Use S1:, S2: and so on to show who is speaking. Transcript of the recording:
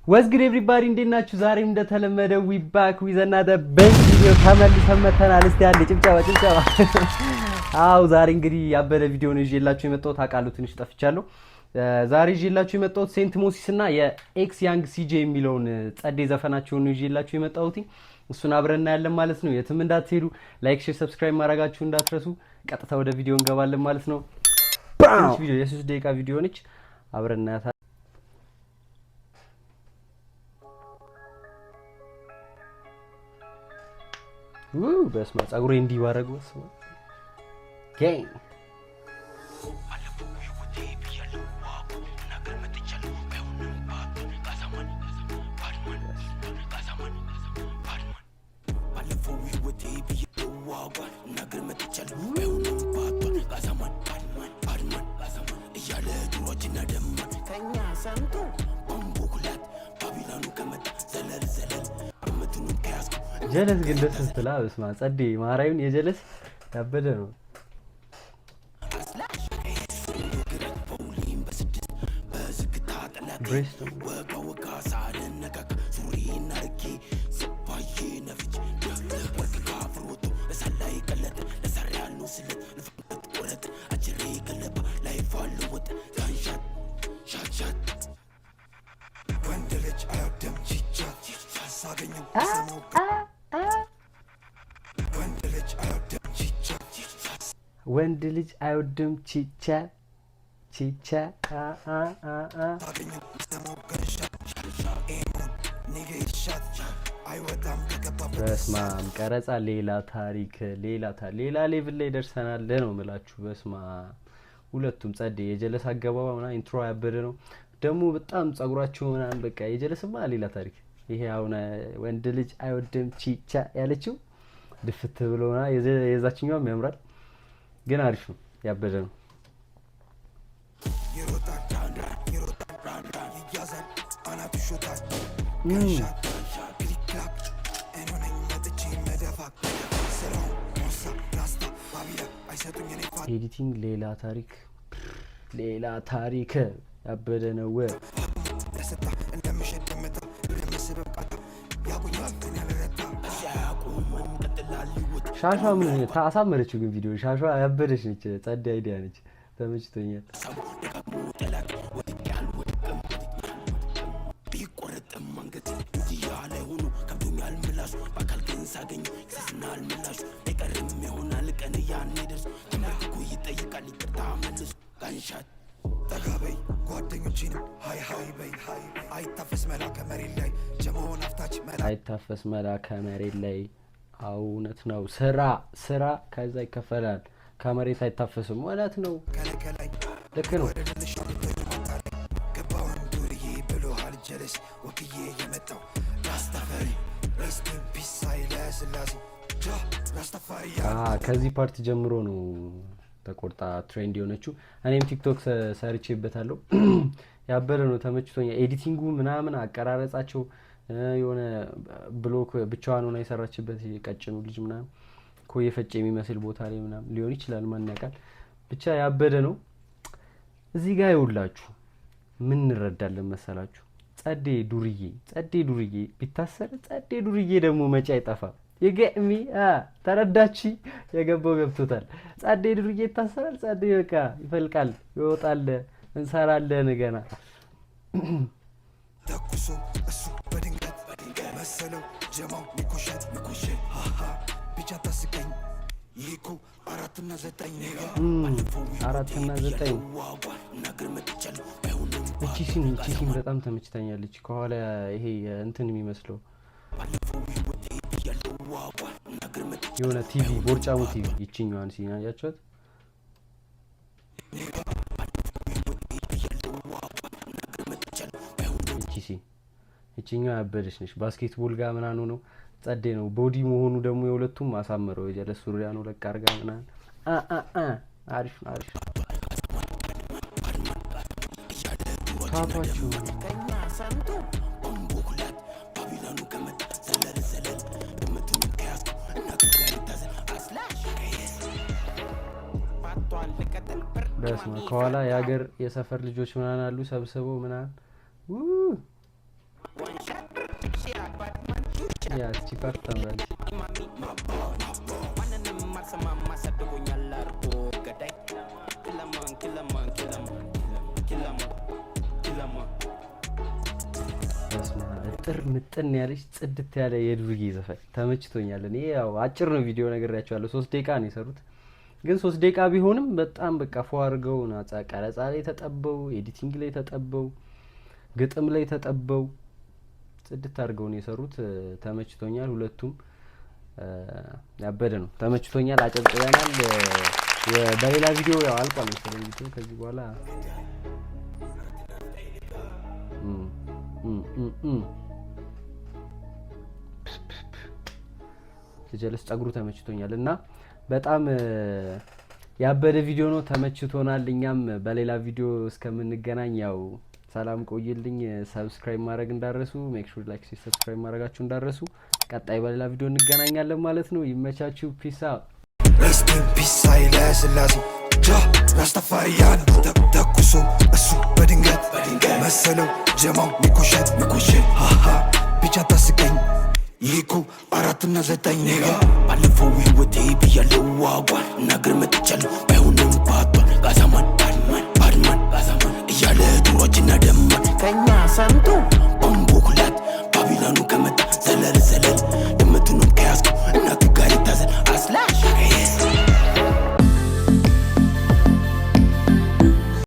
S1: What's good everybody፣ እንዴት ናችሁ? ዛሬም እንደተለመደው we back with another bang video ተመልሰን መተናል። እስቲ አንዴ ጭብጨባ ጭብጨባ። አው ዛሬ እንግዲህ ያበደ ቪዲዮ ነው ይዤላችሁ የመጣሁት። አውቃለሁ ትንሽ ጠፍቻለሁ። ዛሬ ይዤላችሁ የመጣሁት ሴንት ሞሲስ እና የኤክስ ያንግ ሲጄ የሚለውን ጸዴ ዘፈናቸውን ነው ይዤላችሁ የመጣሁት። እሱን አብረን እናያለን ማለት ነው። የትም እንዳትሄዱ፣ like፣ share፣ subscribe ማድረጋችሁ እንዳትረሱ። ቀጥታ ወደ ቪዲዮ እንገባለን ማለት ነው። ትንሽ ቪዲዮ የ3 ደቂቃ ቪዲዮ ነች። አብረን እናያታለን። በስመ አብ፣ ጸጉሬ እንዲህ ባረገው gang። ጀለስ ግን ደስ ስትላ፣ በስመ አብ፣ ጸዴ ማርያምን፣ የጀለስ ያበደ ነው።
S2: ወንድ ልጅ አይወድም chit-chat ሳገኘው ሰማው። ወንድ ልጅ አይወድም chit-chat።
S1: ወንድ ልጅ አይወድም chit-chat chit-chat አ አ አ አ።
S2: ሳገኘው ሰማው gunshot ኤሞን nigga shot አይወጣም ከገባበት።
S1: በስመ አብ፣ ቀረጻ ሌላ ታሪክ፣ ሌላ ታሪክ፣ ሌላ level ላይ ደርሰናል ነው የምላችሁ። በስመ አብ፣ ሁለቱም ጸዴ። የጀለስ አገባባ ምናምን intro ያበደ ነው። ደግሞ በጣም ጸጉራቸው ምናምን በቃ የጀለስማ ሌላ ታሪክ። ይሄ አሁን ወንድ ልጅ አይወድም chit-chat ያለችው ድፍት ብሎ ምናምን፣ የዛችኛዋም ያምራል፣ ግን አሪፍ ነው፣ ያበደ ነው።
S2: ይሮጣል ይሮጣል ይያዛል አናቱ ይሾታል gunshot click clack እኔ ነኝ መጥቼ መደፋ ስራው ሞሳ ራስታ ባቢላ አይሰጡኝ እኔ ፋታ።
S1: Editing ሌላ ታሪክ፣ ሌላ ታሪክ፣ ያበደ ነው።
S2: ለስታ እንደምሸት ደመታ እንደምስበብ ቃታ ያቁኛል እኔ አልረታ።
S1: ሻሿ ምን አሳመረችው ግን ቪዲዮ። ሻሿ ያበደች ነች፣ ጸዴ idea ነች፣ ተመችቶኛል።
S2: ቢቆረጥም አንገት እንዲህ ያለ ሆኖ ከብዶኛል ምላሹ በአካል ግን ሳገኝ ይሰስናል ምላሹ አይቀርም ይሆናል ቀን ያኔ ደርሶ ተንበርክኮ ይጠይቃል ይቅርታ መልሶ gunshot። ጠጋበይ ጓደኞቼንም hi hi በይ። አይታፈስ መላ ከመሬት ላይ ጀመሆን አፍታች መላ።
S1: አይታፈስ መላ ከመሬት ላይ። አዎ እውነት ነው። ስራ ስራ ከዛ ይከፈላል። ከመሬት አይታፈስም። እውነት ነው።
S2: ከላይ ከላይ
S1: ልክ ነው።
S2: ወደ ድልሽ ማታ ላይ ገባውን ዱርዬ ብሎሃል ጀለስ ወክዬ የመጣው ራስታፈሪ rest in peace ኃይለ ስላሴ ጃ ራስታፋሪ።
S1: ከዚህ part ጀምሮ ነው ተቆርጣ trend የሆነችው። እኔም ቲክቶክ ሰርቼበታለሁ። ያበደ ነው፣ ተመችቶኛል። Editing ኡ ምናምን አቀራረጻቸው የሆነ block ብቻዋን ሆና የሰራችበት ቀጭኑ ልጅ ምናምን እኮ የፈጨ የሚመስል ቦታ ላይ ምናምን ሊሆን ይችላል፣ ማን ያውቃል። ብቻ ያበደ ነው። እዚህ ጋር ይውላችሁ ምን እንረዳለን መሰላችሁ? ጸዴ ዱርዬ ጸዴ ዱርዬ ቢታሰር ጸዴ ዱርዬ ደግሞ መቼ አይጠፋም። የገሚ ተረዳች፣ የገባው ገብቶታል። ጸዴ ዱርዬ ይታሰራል። ጸዴ በቃ ይፈልቃል፣ ይወጣል። እንሰራለን ገና።
S2: ተኩሶ እሱ በድንገት መሰለው ጀማው ሚኮሸት ሚኮሸት ሃሃ ብቻ ታስቀኝ ይህ እኮ 4ና 9 nigga።
S1: 4ና 9። እቺ scene በጣም ተመችታኛለች። ከኋላ ይሄ እንትን የሚመስለው የሆነ ቲቪ፣ ቦርጫሙ ቲቪ፣ ይችኛዋን scene አያችኋት? እቺ scene ይችኛዋ ያበደች ነች። Basketball ጋር ምናምን ነው፣ ጸዴ ነው። Body መሆኑ ደግሞ የሁለቱም አሳምረው። የጀለስ ሱሪያ ነው ለቃ አርጋ ምናምን አ አ አ አሪፍ ነው፣ አሪፍ ነው። Tattoo ኣቸው
S2: ባቢሎኑ ከመጣ ዘለል ዘለል ድመቱን ከያዝኩ እናቱ ጋር ይታዘል አስላሽ።
S1: በስመ አብ፣ ከኋላ የሀገር የሰፈር ልጆች ምናምን አሉ ሰብስበው ምናምን። Yeah, እቺ part ታምራለች።
S2: ማንንም አልሰማም አሳድጎኛል አርጎ ገዳይ ኪለማን ኪለማን ኪለማን ኪለማን ኪለማን።
S1: በስመ አብ፣ እጥር ምጥን ያለች ጽድት ያለ የዱርዬ ዘፈን ተመችቶኛል። እኔ ያው አጭር ነው ቪዲዮ ነግሬያቸዋለሁ። 3 ደቂቃ ነው የሰሩት፣ ግን 3 ደቂቃ ቢሆንም በጣም በቃ ፎ አድርገው ናጻ ቀረጻ ላይ ተጠበው፣ editing ላይ ተጠበው፣ ግጥም ላይ ተጠበው ጽድት አድርገው ነው የሰሩት። ተመችቶኛል። ሁለቱም ያበደ ነው። ተመችቶኛል። አጨብጭበናል። በሌላ ቪዲዮ ያው አልቋል መሰለኝ ቪዲዮ ከዚህ በኋላ ጀለስ ጸጉሩ ተመችቶኛል እና በጣም ያበደ ቪዲዮ ነው፣ ተመችቶናል። እኛም በሌላ ቪዲዮ እስከምንገናኝ ያው ሰላም ቆይልኝ። Subscribe ማድረግ እንዳረሱ፣ make sure like፣ subscribe ማድረጋችሁ እንዳረሱ። ቀጣይ በሌላ ቪዲዮ እንገናኛለን ማለት ነው። ይመቻችሁ። Peace out።
S3: Rest in peace ኃይለ ሥላሴ ጃ ራስታፋሪያን ተኩሶ እሱ በድንገት መሰለው ጀማው ሚኮሸት ሚኮሸት ሃሃ ብቻ ታስቀኝ ይህ አራትና ዘጠኝ nigga።
S2: ባለፈው ህይወቴ ብያለው ዋጓል ናገር መጥቻለሁ ባይሆንም ባቷል ጋዛማን ባድማን ባድማን ጋዛማን እያለ ድሯችንና ደማን ከኛ ሰምቶ ቦምቦ ኩላት ባቢሎኑ ከመጣ።